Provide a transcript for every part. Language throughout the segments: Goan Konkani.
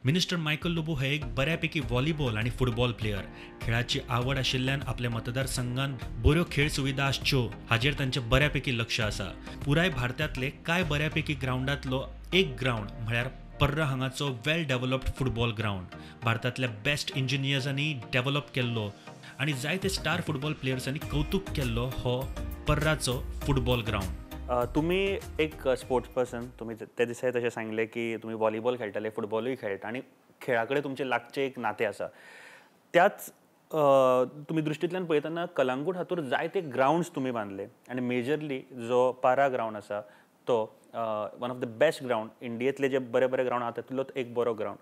मिनिस्टर मायकल लोबो हे एक बऱ्यापैकी व्हॉलीबॉल आनी फुटबॉल प्लेयर. खेळाची आवड आशिल्ल्यान आपल्या मतदारसंघात बऱ्यो खेळ सुविधा आसच्यो हाजेर तांचें बऱ्यापैकी लक्ष आसा. पुराय भारतांतले कांय बऱ्यापैकी ग्रावंडांतलो एक ग्रावंड म्हळ्यार पर्रा हांगाचो वेल डेव्हलप्ड फुटबॉल ग्रावंड. भारतांतल्या बेस्ट इंजिनियर्सांनी डेव्हलप केल्लो आनी जायते स्टार फुटबॉल प्लेयर्सांनी कौतुक केल्लो हो पर्राचो फुटबॉल ग्रावंड. तुमी एक स्पोर्ट्स पर्सन, तुमी ते दिसाय तशें सांगलें की तुमी व्हॉलीबॉल खेळटाले, फुटबॉलूय खेळटा आनी खेळा कडेन तुमचें लागचें एक नातें आसा. त्याच तुमी दृश्टींतल्यान पळयतना कलंगूट हातूर जायते ग्रावंड्स तुमी बांदले आनी मेजरली जो पारा ग्रावंड आसा तो one of the best ground, इंडियेंतले जे बरे बरे ग्रावंड आसा तातूंतलोच एक बरो ग्रावंड.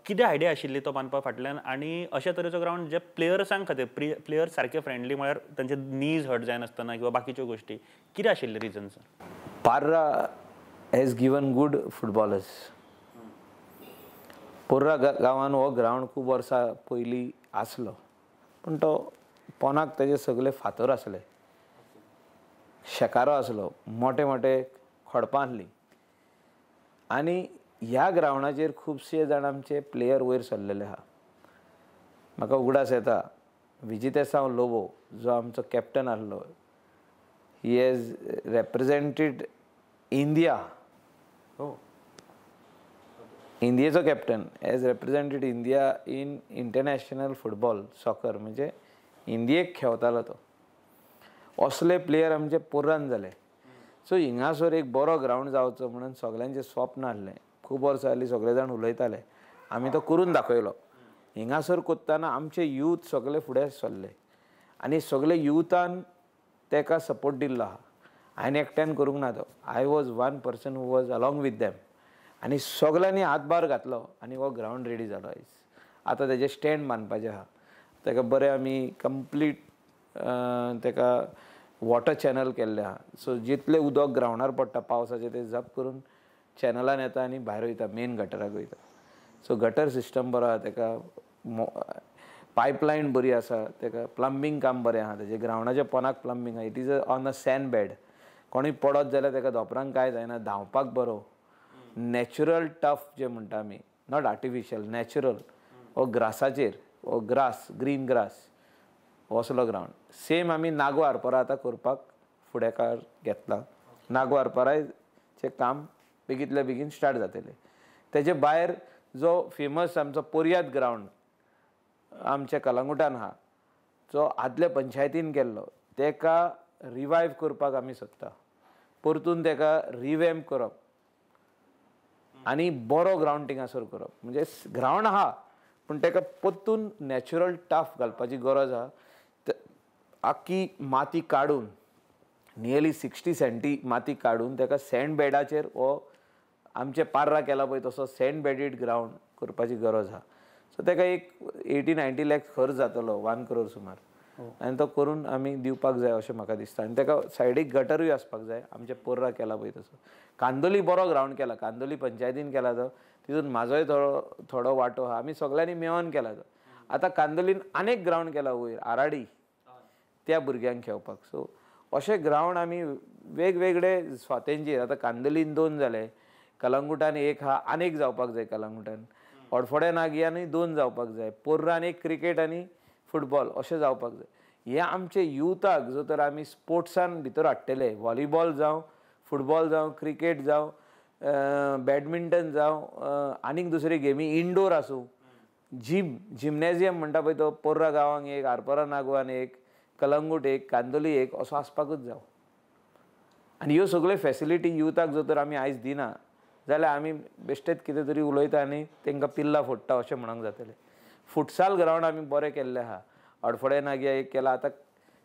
कितें आयडिया आशिल्ली तो बांदपा फाटल्यान आनी अशा तरेचो ग्रावंड जे प्लेयर्सां खातीर, प्लेयर्स सारके फ्रेंडली म्हळ्यार तांचे नीज हर्ट जायनासतना किंवा बाकीच्यो गोश्टी, कितें आशिल्ले reasons? Parra has given good footballers. Porra गांवान हो ग्रावंड खूब वर्सां पयलीं आसलो, पूण तो पोनाक तेजे सगळे फातर आसले, शेकारो आसलो, मोठे मोठे खडपां आसलीं आनी ह्या ग्रावंडाचेर खुबशे जाण आमचे प्लेयर वयर सरलेले आहा. म्हाका उगडास येता विजितेसांव लोबो जो आमचो कॅप्टन आसलो, he has represented India. इंडियेचो captain has represented India in international football soccer, म्हणजे इंडियेक खेळतालो तो. असले प्लेयर आमचे पोर्रान जाले. सो हिंगासर एक बरो ग्रावंड जावचो म्हणून सगल्यांचें स्वप्न आसलें. खूब वर्सां जालीं सगळे जाण उलयताले, आमी तो करून दाखयलो. हिंगासर कोत्ताना आमचे यूथ सगळे फुडें सरले आनी सगळे युथान तेका सपोर्ट दिल्लो आहा. हांवें एकट्यान करूंक ना तो, I was one person who was along with them आनी सगळ्यांनी हातभार घातलो आनी हो ग्रावंड रेडी जालो आयज. आतां तेजें स्टँड बांदपाचें आहा, तेका बरें आमी कंप्लीट तेका वॉटर चॅनल केल्लें आहा. सो जितलें उदक ग्रावंडार पडटा पावसाचें तें जप करून चॅनलान येता आनी भायर वयता, मेन गटराक वयता. सो गटर सिस्टम बरो आहा, तेका पायपलायन बरी आसा, तेका प्लंबींग काम बरें आहा, तेजें ग्रावंडाच्या पोनाक प्लंबींग आहा. It is on a sand bed, कोणूय पडत जाल्यार तेका धोंपरांक कांय जायना, धांवपाक बरो, नॅचरल टफ जे म्हणटा आमी, not artificial, natural. हो ग्रासाचेर, हो ग्रास, ग्रीन ग्रास, हो असलो ग्रावंड. सेम आमी नागो आरपोरा आतां करपाक फुडेकार घेतला. नागो आरपोराचें काम बेगींतल्या बेगीन स्टार्ट जातलें. तेजे भायर जो फेमस आमचो पोरयाद ग्रावंड आमच्या कलंगुटान आहा, जो आदल्या पंचायतीन केल्लो, तेका रिवायव करपाक आमी सोदता. परतून तेका रिवॅम्प करप आनी बरो ग्रावंड थिंगासर करप. म्हणजे ग्रावंड आहा पूण तेका परतून नॅचरल टफ घालपाची गरज आहा. आख्खी माती काडून नियरली 60 सेंटी माती काडून तेका सँड बेडाचेर हो आमचे पार्रा केला पळय तसो सँड बेडीड ग्रावंड करपाची गरज आहा. सो तेका एक 80-90 लॅक्स खर्च जातलो, 1 करोड सुमार, आनी तो करून आमी दिवपाक जाय अशें म्हाका दिसता. आनी तेका सायडीक गटरूय आसपाक जाय, आमचे पोर्रा केला पळय तसो. कांदोली बरो ग्रावंड केला, कांदोली पंचायतीन केला तो, तितून म्हाजोय थोडो थोडो वांटो आहा, आमी सगळ्यांनी मेळोन केला तो. आतां कांदोलीन आनीक ग्रावंड केला वयर आराडी त्या भुरग्यांक खेळपाक. सो अशे ग्रावंड आमी वेगवेगळे स्वातेंचेर, आतां कांदोलीन 2 जाले, कलंगुटान 1 आहा, आनीक जावपाक जाय कलंगुटान, हडफड्या नागियानूय 2 जावपाक जाय, पोर्रान 1 क्रिकेट आनी फुटबॉल अशें जावपाक जाय. हे आमचे युथाक जो तर आमी स्पोर्ट्सान भितर हाडटले, व्हॉलीबॉल जावं, फुटबॉल जावं, क्रिकेट जावं, बॅडमिंटन जावं, आनीक दुसरी गेमी इनडोर आसूं, जिम, जिमनॅजियम म्हणटा पळय तो पोर्रा गांवांक 1, आरपोरा नागवान 1, कलंगूट 1, कांदोली 1 असो आसपाकूच जावं. आनी ह्यो सगळ्यो फॅसिलिटी युथाक जर तर आमी आयज दिना जाल्यार आमी बेश्टेच कितें तरी उलयता आनी तांकां पिल्लां फोडटा अशें म्हणूंक जातलें. फुटसाल ग्रावंड आमी बरें केल्लें आहा, हडफड्या नाग्या 1 केला, आतां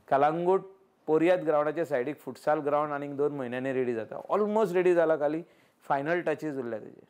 कलंगूट पोरयाद ग्रावंडाच्या सायडीक फुटसाल ग्रावंड आनीक 2 म्हयन्यांनी रेडी जाता, ऑलमोस्ट रेडी जाला, खाली फायनल टचीज उरल्या तेजे.